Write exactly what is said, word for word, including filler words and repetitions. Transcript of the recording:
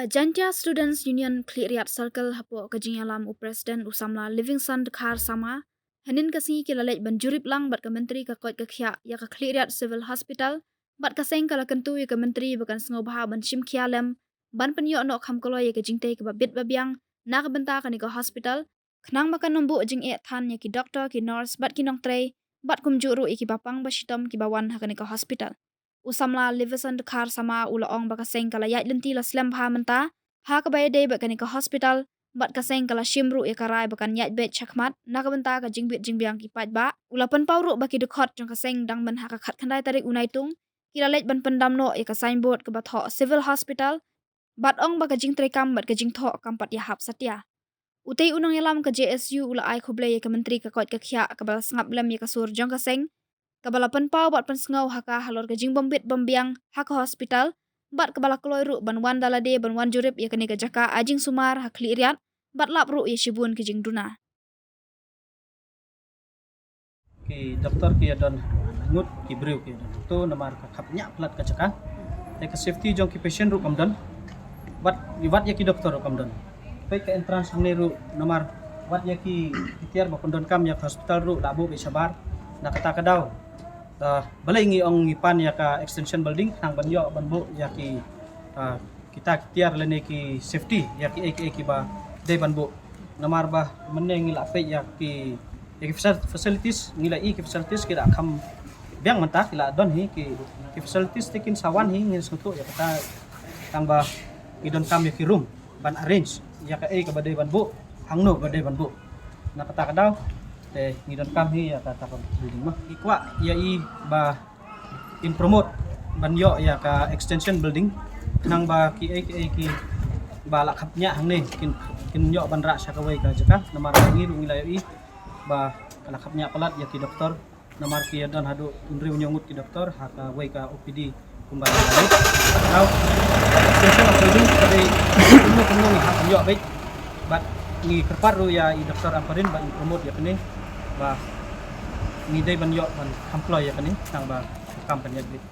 Ka Jaintia Students Union Khliehriat Circle hapoh ka jingïalam u President u samla Livingstone Dkhar Sama, hynnin ka sngi ki la leit ban jurip lang bad ka Myntri ka koit ka khiah ïa ka Khliehriat Civil Hospital, bad ka seng ka la kyntu ïa ka Myntri ba kan sngewbha ban shim khia lem ban pynïoh noh kham kloi ïa ka jingtei kaba bit ba biang na ka bynta kane ka hospital, khnang ba kan ym buh jingeh than ïa ki doktor, ki nurse bad ki nongtrei, bad kumjuh ruh ïa kiba pang ba shitom kiba wan ha kane ka hospital. U samla Livingstone Dkhar Sama u la ong ba ka seng ka la ïaid lynti la slem bha mynta ha kaba ïadei bad kane ka hospital, bad ka seng ka la shim ruh ïa ka rai ba kan ïaid beit shakhmat na ka bynta ka jingbit jingbiang ki paidbah. U la pynpaw ruh ba ki dkhot jong ka seng dang myn ha ka khatkhyndai tarik u Naitung ki la leit ban pyndam noh ïa ka signboard kaba thoh Civil Hospital, bad ong ba ka jingtreikam bad ka jingthoh kam pat ïahap satia. Utei u nongïalam ka J S U u la ai khublei ïa ka Myntri ka koit ka khiah kaba la sngap lem ïa ka sur jong ka seng, kaba la pynpaw bad pynsngew ha ka halor ka jingbym bit bym biang ha ka hospital, bad kaba la kloi ruh ban wan da lade ban wan jurip ïa kane ka jaka ai jingsumar ha Khliehriat, bad lap ruh ïa shibun ki jingduna. Ki doktor ki ïa don haduh ngut, ki briew ki ïa don hato, namar ka khapngiah palat ka jaka. Te ka safety jong ki patient ruh kam don. Wat, wat ïa ki doktor ruh kam don. Peit ka entrance hangne ruh, namar wat ïa ki, ki tiar ba pyndonkam ïa ka hospital ruh la buh beit shabar. Na kata ka daw, ah, balei ngi ong ngi pan ïa ka extension building, khnang ban ïoh ban buh ïa ki, ah, kita ki tiar lane ki safety ïa kiei kiei kiba dei ban buh. Namar ba mynne ngi la peit ïa ki, ïa ki faci-, facilities, ngi la i ki facilities ki la kham biang mynta, ki la don hi ki, ki facilities te kin sa wan hi, ngi sngewthuh ïa kata, tang ba ngi donkam ïa ki room ban arrange ïa kaei kaba dei ban buh, hangno ba dei ban buh. Na kata ka daw te ngi donkam hi ïa kata ka building mo. Ngi kwah ïa i ba in promote ban ïoh ïa ka extension building, khnang ba kiei kiei kiba la khapngiah hangne kin, kin ïoh ban rah sha kawei ka jaka. Namar ba ngi ruh ngi la ïohi ba ka la khapngiah palat ïa ki doktor, namar ki ïa don haduh hynriew hynñiew ngut ki doktor ha kawei ka O P D kumba la leh. Now, extension of building ka dei kumno kumno ngi hap ban ïoh beit, bad ngi kyrpad ruh ïa i Doktor Ampareen ba in promote ïa kane, ba ngi dei ban ïoh ban kham kloi ïa kane, khnang ba kam kan ïaid beit.